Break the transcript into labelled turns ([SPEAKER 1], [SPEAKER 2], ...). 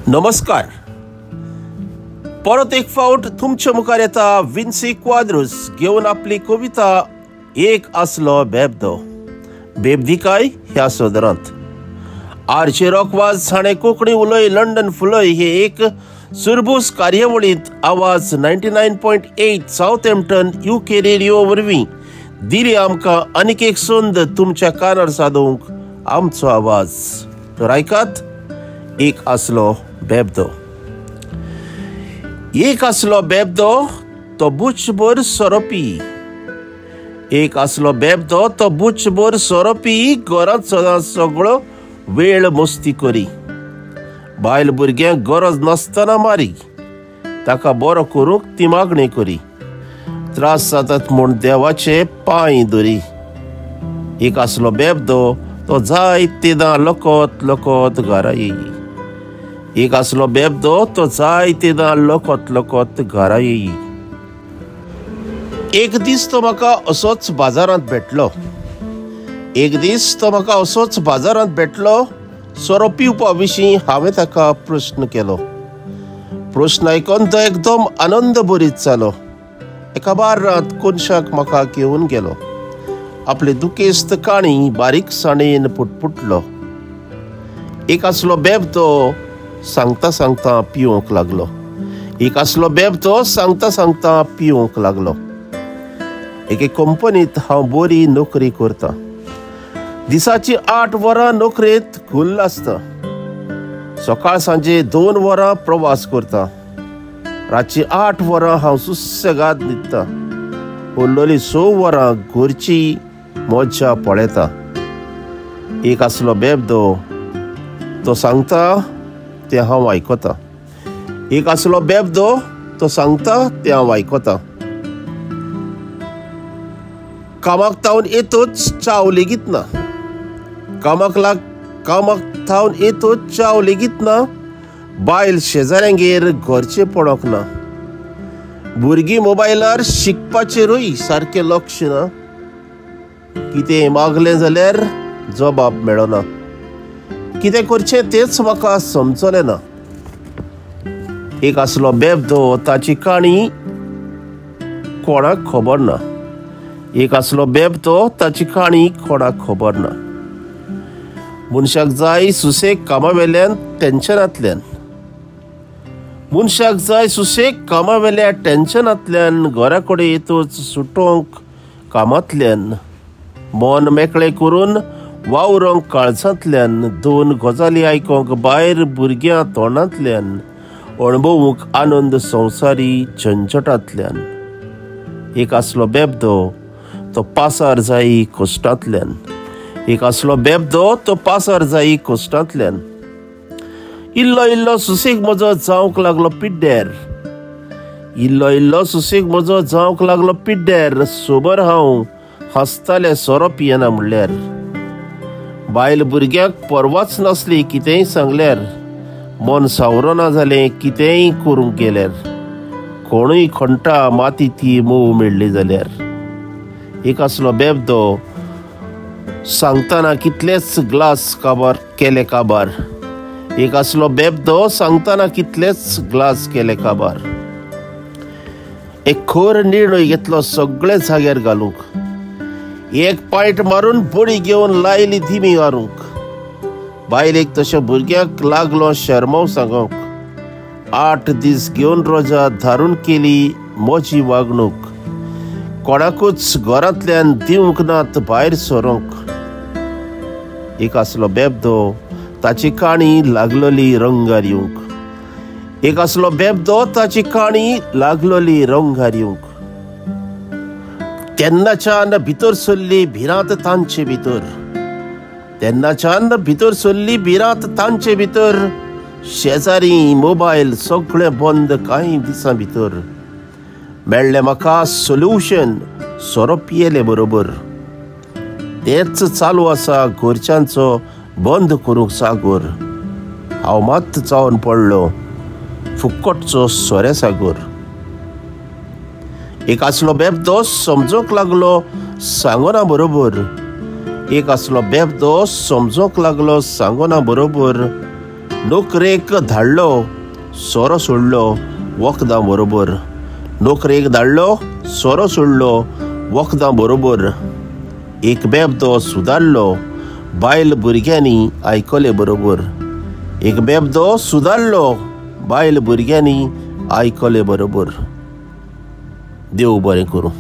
[SPEAKER 1] नमस्कार. परत एक फावट तुमच्या मुखार येता विन्सी क्वाद्रुस घेवन आपली कविता एक आसलो बेबदो बेबदिकाय ह्या सदरांत. आर.जे. रॉकवाज हाणें कोंकणी उलय लंडन फुलय हे एक सुरबूस कार्यावळींत आवाज 99.8 सावथहॅम्प्टन UK radio वरवीं दिली आमकां आनीक एक संद तुमच्या कानार सादोवंक आमचो आवाज. तर आयकात एक आसलो बेबदो. एक आसलो बेबदो तो बुचभर सोरोपी. एक आसलो बेबदो तो बुचभर सोरोपी. घरांत सदां सगळो वेळ मस्ती करी. बायल भुरग्यांक गरज नासतना मारी. ताका बरो करूंक ती मागणी करी. त्रास जातात म्हूण देवाचे पांय धरी. एक आसलो बेबदो तो जायतेदां लकत लकत घरा येई. एक आसलो बेबदो तो जायतेदां लकत लकत घरा येई. एक दीस तो म्हाका असोच बाजारांत भेटलो. एक दीस तो म्हाका असोच बाजारांत भेटलो. सोरो पिवपा विशीं हांवें ताका प्रस्न केलो. प्रस्न आयकून तो एकदम आनंद भरीत जालो. एका बार्रांत कोनशाक म्हाका घेवन गेलो. आपली दुखेस्त काणी बारीकसाणेन पुटपुटलो. एक आसलो बेबदो सांगता सांगता पिवंक लागलो. एक आसलो बेबदो सांगता सांगता पिवंक लागलो. एके कंपनीत हांव बरी नोकरी करता. दिसाची 8 वरां नोकरेंत गुल्ल आसता. सकाळ सांजे 2 वरां प्रवास करता. रातची 8 वरां हांव सुसेगाद न्हिदता. उरलेली 6 वरां घरची मज्जा पळयता. एक आसलो बेबदो तो सांगता तें हांव आयकता. एक आसलो बेबदो तो सांगता तें हांव आयकता. कामाक तावन येतूच चाव लेगीत ना. कामाक थावन येतूच चाव लेगीत ना. बायल शेजाऱ्यांगेर घरचें पडोंक ना. भुरगीं मोबायलार शिकपाचेरूय सारकें लक्ष ना. कितें मागलें जाल्यार जबाब मेळना. कितें करचें तेंच म्हाका समजलें ना. एक आसलो बेबदो ताची काणी कोणाक खबर ना. एक आसलो बेबदो ताची काणी कोणाक खबर ना. मनशाक जाय सुसेग कामावेल्यान टेन्शनांतल्यान. मनशाक जाय सुसेग कामावेल्या टेन्शनांतल्यान. घरा कडेन येतूच सुटोवंक कामांतल्यान. मन मेकळें करून वावरोंक काळजांतल्यान. 2 गजाली आयकोंक भायर भुरग्यां तोंडांतल्यान. अणभवूंक आनंद संवसारी झंझटांतल्यान. एक आसलो बेबदो तो पासार जाई कश्टांतल्यान. एक आसलो बेबदो तो पासार जाई कश्टांतल्यान. इल्लो इल्लो सुसेग म्हजो जावंक लागलो पिड्ड्यार. इल्लो इल्लो सुसेग म्हजो जावंक लागलो पिड्ड्यार. सोबर हांव हांसतालें सोरो पियेना म्हणल्यार. बायल भुरग्यांक परवाच नासली कितेंय सांगल्यार. मन सावरना जालें कितेंय करूंक गेल्यार. कोणूय खणटा माती ती मोव मेळ्ळी जाल्यार. एक आसलो बेबदो सांगतना कितलेच ग्लास काबार केले काबार. एक आसलो बेबदो सांगतना कितलेच ग्लास केले काबार. एक खर निर्णय घेतलो सगळे जाग्यार घालूंक. एक पायट मारून बडी घेवन लायली धिमी मारूंक. बायलेक तशें भुरग्यांक लागलो शर्माव सांगूंक. 8 दीस घेवन रोजा धारून केली म्हजी वागणूक. कोणाकूच घरांतल्यान दिवंक नात भायर सरूंक. एक आसलो बेबदो ताची काणी लागलोली रंगार येवंक. एक आसलो बेबदो ताची काणी लागलोली रंगार येवंक. तेन्नाच्यान भितर सरली भिरांत तांचे भितर. तेन्नाच्यान भितर सरली भिरांत तांचे भितर. शेजारी मोबायल सगळें बंद कांय दिसां भितर. मेळ्ळें म्हाका सोल्युशन सोरो पियेले बरोबर. तेंच चालू आसा घरच्यांचो बंद करूंक सागोर. हांव मात जावन पडलो फुकटचो सोऱ्या सागोर. एक आसलो बेबदो समजूंक लागलो सांगना बरोबर. एक आसलो बेबदो समजूंक लागलो सांगना बरोबर. नोकरेक धाडलो सोरो सोडलो वखदां बरोबर. नोकरेक धाडलो सोरो सोडलो वखदां बरोबर. एक बेबदो सुदारलो बायल भुरग्यांनी आयकले बरोबर. एक बेबदो सुदारलो बायल भुरग्यांनी आयकले बरोबर. देव बरें करूं.